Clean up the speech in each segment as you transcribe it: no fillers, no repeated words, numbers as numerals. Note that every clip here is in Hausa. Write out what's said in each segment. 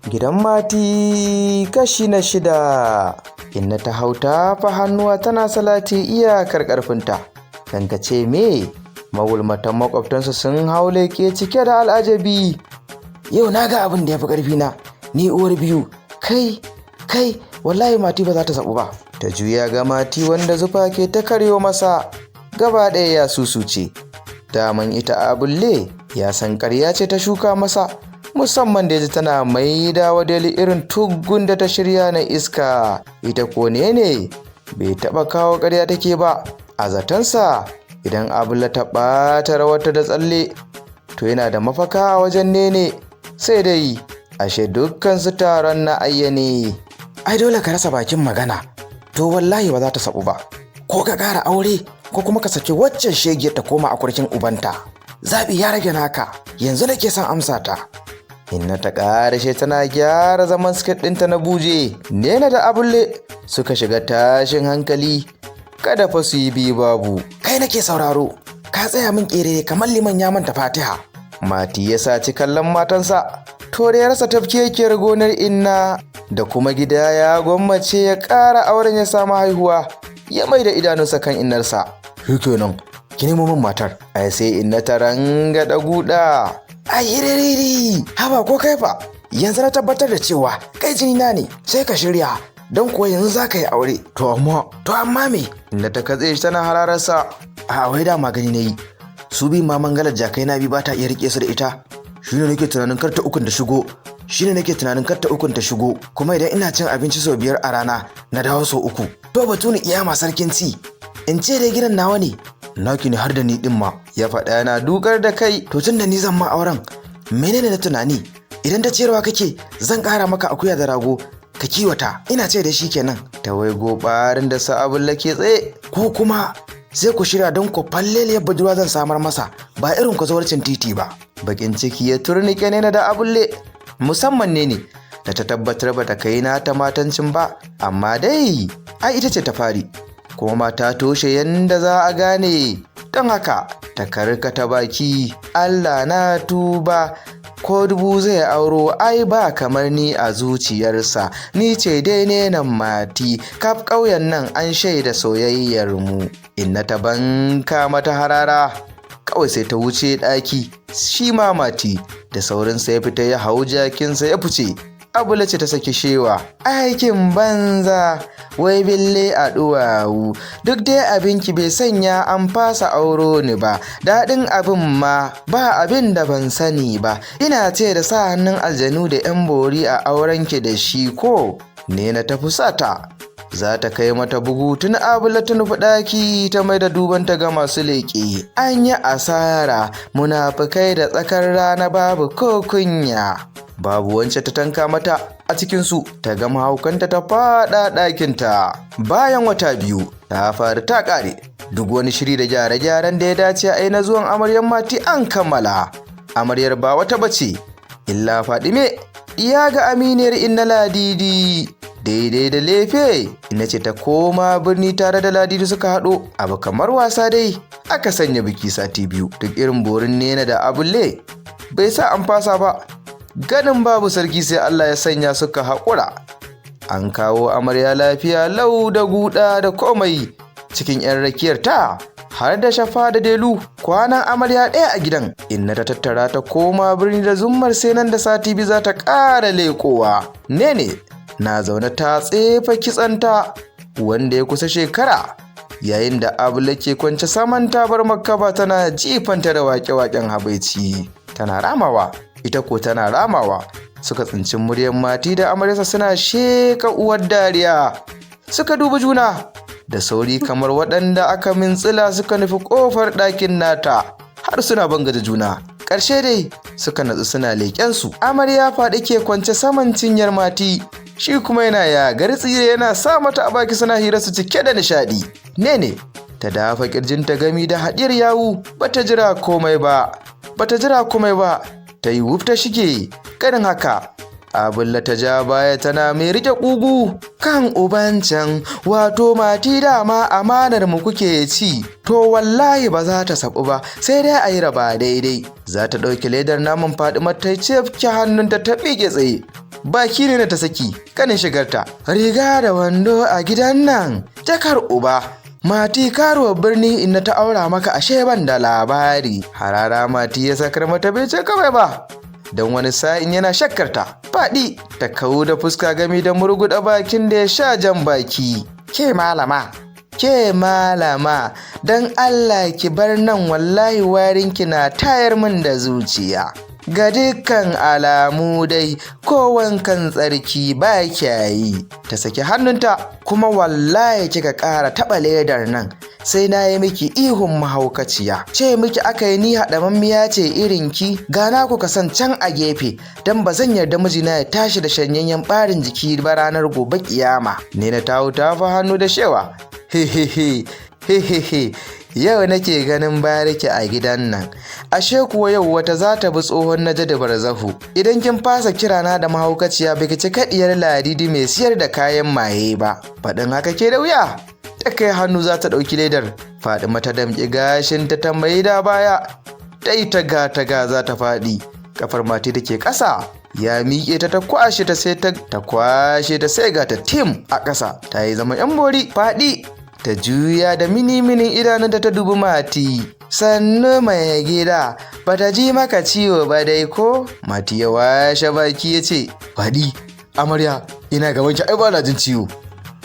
Gidan Mati kashi na shida. Inna ta hau tafa hannuwa tana salati iyakar ƙarfinta. Kan ka ce me, magulmatan maƙwabtansu sun hau leƙe cike da al'ajabi. Yau na ga abin da ya fi ƙarfina, ni uwar biyu, kai, kai, wallahi Mati ba za ta saɓu ba. Ta juya ga Mati wanda zufa ke ta karyo masa, gaba ɗaya ya susuce. Daman ita Abulle ya san ƙarya ce ta shuka masa, musamman da ya ji tana maida wa Delu irin tuggun da ta shirya na iska. Ita ko ne bai taɓa kawo ƙarya take ba, a zatonsa idan Abulle ta ɓata rawarta da tsalle, to yana da mafaka a wajen Nene. Sai dai ashe dukkan su taron na ayyane. Ai dole ka rasa bakin magana, to wallahi ba za ta saɓu ba. Ko ka ƙara aure ko kuma ka saki waccan shegiyar ta koma a kurkin ubanta. Zaɓi ya rage naka, yanzu nake son amsa ta. Inna ta ƙarashe tana gyara zaman siket ɗinta na buje. Nena da Abulle suka shiga tashin hankali, kada fa su yi biyu babu. Kai nake sauraro, ka tsaya min ƙere kamar liman ya manta Fatiha. Mati ya saci kallon matansa, to da ya rasa tafkekiyar gonar Inna da kuma gida, ya gwammace ya ƙara auren ya samu haihuwa, ya mai da idanunsa kan innarsa. Shikenan, ki nemo min matar. Ai sai Inna ta rangaɗa guda. Ai ririri, haba ko kai fa, yanzu na tabbatar da cewa kai jini na ne, sai ka shirya don kuwa yanzu za ka yi aure. To amma, To amma me? Inna ta katse shi tana hararsa. A wai da magani na yi. Su bi ma mangalar jakai na bi ba ta iya rike su da ita. Shine nake tunanin kar ta ukun ta shigo. Shine nake tunanin kar ta ukun ta shigo. Kuma idan ina cin abinci sau 5 a rana, na dawo sau 3. To batu ni iyama sarkin ci. In ce dai gidan nawa ne. Naki ne har da ni din ma. Ya faɗa yana dukar da kai. To tun da ni zan ma auren, menene na tunani? Idan ta ciyarwa kake, zan ƙara maka akuya da rago ka kiwata. Ina ce da shi kenan. Ta waigo ɓarin da Sa'abulla ke tsaye. Ko kuma sai ku shirya don ku falleliyar budurwa zan samar masa, ba irin ku zawarcin titi ba. Bakin ciki ya turnike Nena da Abulle, musamman ne da ta tabbatar ba ta kai nata matancin ba, amma dai ai ita ce ta fari, kuma mata toshe yanda za a gane, don haka ta karkata baki. Allah na tuba, ko dubu zai auro ai ba kamar ni a zuciyarsa, ni ce dai Nenan Mati, kaf ƙauyen nan an shaida soyayyar mu. Inna ta banka mata harara, kawai sai ta wuce ɗaki. Shi ma Mati da saurinsa ya fita, ya hau jakinsa ya fice. Abula ce ta saki shewa, aikin banza, wai bille a duwawu, duk dai abinki bai sanya an fasa auro ni ba. Daɗin abin ma ba abin da ban sani ba, ina ce da sa hannun aljanu da 'yan bori a aurenki da shi. Ko ne na ta fusata za ta kai mata bugu, tun Abula ta nufi ɗaki ta mai da dubanta ga masu leƙe. An yi asara, munafukai da tsakar rana, babu ko kunya. Babu wance ta tanka mata a cikinsu, ta gama haukanta ta faɗa ɗakinta. Bayan wata 2 ta faru ta ƙare, duk wani shiri da gyare-gyaren da ya dace a yi na zuwan amaryar Mati an kammala. Amaryar ba wata bace illa Fadime, iya ga aminiyar Inna Ladidi. Daidai da lefe, Inna ce ta koma birni tare da Ladidi suka haɗo. Abu kamar wasa dai aka sanya biki sati 2. Duk irin borin Nena da Abulle bai sa an fasa ba, ganin babu sarki sai Allah ya sanya suka haƙura. An kawo amarya lafiya lau da guda da komai, cikin 'yan rakiyar ta har da Shafa da Delu. Kwanan amarya ɗaya a gidan, Inna ta tattara ta koma birni da zummar sai nan da sati 2 za ta ƙara leƙowa. Nene na zaune ta tsefa kitsanta wanda ya kusa shekara, yayin da Abula ke kwance saman tabar makaba tana jifanta da waƙe-waƙen habaici, tana ramawa, ita ko tana ramawa. Suka tsinci muryar Mati da amaryarsa suna sheƙa uwar dariya. Suka dubi juna da sauri kamar waɗanda aka mintsila, suka nufi ƙofar ɗakin nata har suna bangaje juna. Ƙarshe dai suka natsu suna leƙensu. Amarya Faɗi ke kwance saman cinyar Mati, shi kuma yana yagar tsire yana sa mata a baki, suna hira su cike da nishaɗi. Nene ta dafa ƙirjinta gami da haɗiyar yawu, bata jira komai ba, bata jira komai ba, ta yi wuf ta shige. Ganin haka Abulla ta ja baya tana mai rike ƙugu. Kan ubancan, wato Mati, dama amanar mu kuke ci. To wallahi ba za ta sabu ba, sai dai a yi raba daidai. Za ta ɗauki ledar naman Fadima, ta cefke hannunta, ta miƙe tsaye. Baki ne ta saki kanin shigarta. Riga da wando a gidan nan. Jakar uba. Mati, karuwar birni inna ta aura maka, ashe ban da labari. Harara Mati ya sakar mata, bai ce kawai ba, don wani sa'in yana shakkarta. Faɗi ta kawo da fuska gami da murguɗa bakin da ya sha jan baki. Ke malama, ke malama, don Allah ki bar nan, wallahi warinki na tayar min da zuciya. Ga dukkan alamu dai ko wankan tsarki ba kya yi. Ta saki hannunta. Kuma wallahi kika ƙara taɓa ledar nan, sai na yi miki ihun mahaukaciya. Ce miki aka yi ni haɗamammiya ce irin ki? Gana ku kasan can a gefe, don ba zan yarda mijina ya tashi da shanyayyen ɓarin jiki ba ranar gobe kiyama. Ne na tawo ta fi hannu da shewa, hehehe hehehe, yau nake ganin bariki a gidan nan, ashe kuwa yau wata za ta bi tsohon na da barzahu. Idan kin fasa kirana da mahaukaciya, baki ci kaɗiyar Ladidi mai siyar da kayan maye ba. Faɗin haka ke da wuya, ta kai hannu za ta ɗauki ledar. Faɗi ta damƙi gashin ta, tambayi da baya, ta yi taga taga za ta faɗi. Kafar Mati da ke ƙasa ya miƙe ta, ta kwashe ta, sai ta kwashe ta, sai ga ta tim a ƙasa, ta yi zama yan bori. Faɗi ta juya da mini-minin idanunta ta dubi Mati. "Sannu mai gida, bata ji maka ciwo ba dai ko?" Mati ya washe baki ya ce, "Faɗi amarya, ina gaban ki, ai ba na jin ciwo."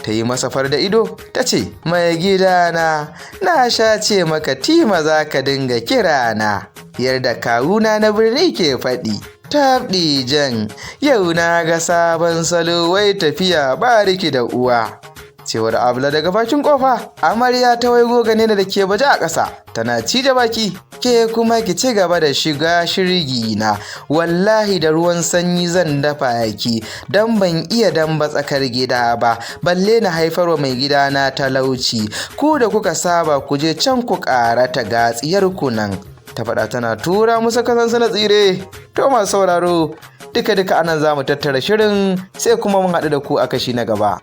Ta yi masa far da ido, ta ce, "Mai gidana, na sha ce maka Tima za ka dinga kirana, yarda kawuna na birni ke faɗi. Tabɗi jan, yau na ga sabon salo, wai tafiya bariki da uwa," cewar Abla daga bakin kofa. Amarya ta waigo gane da ke baje a ƙasa tana cije baki. "Ke kuma ki ci gaba da shiga shirgi na, wallahi da ruwan sanyi zan dafa ki, dan ban iya damba tsakar gida ba, balle na haifarwa mai gida na talauci. Ku da kuka saba, ku je can ku ƙarata gatsiyar ku nan," ta faɗa tana tura musu kasansu na tsire. To masu sauraro, duka duka anan za mu tattara shirin, sai kuma mun haɗu da ku a kashi na gaba.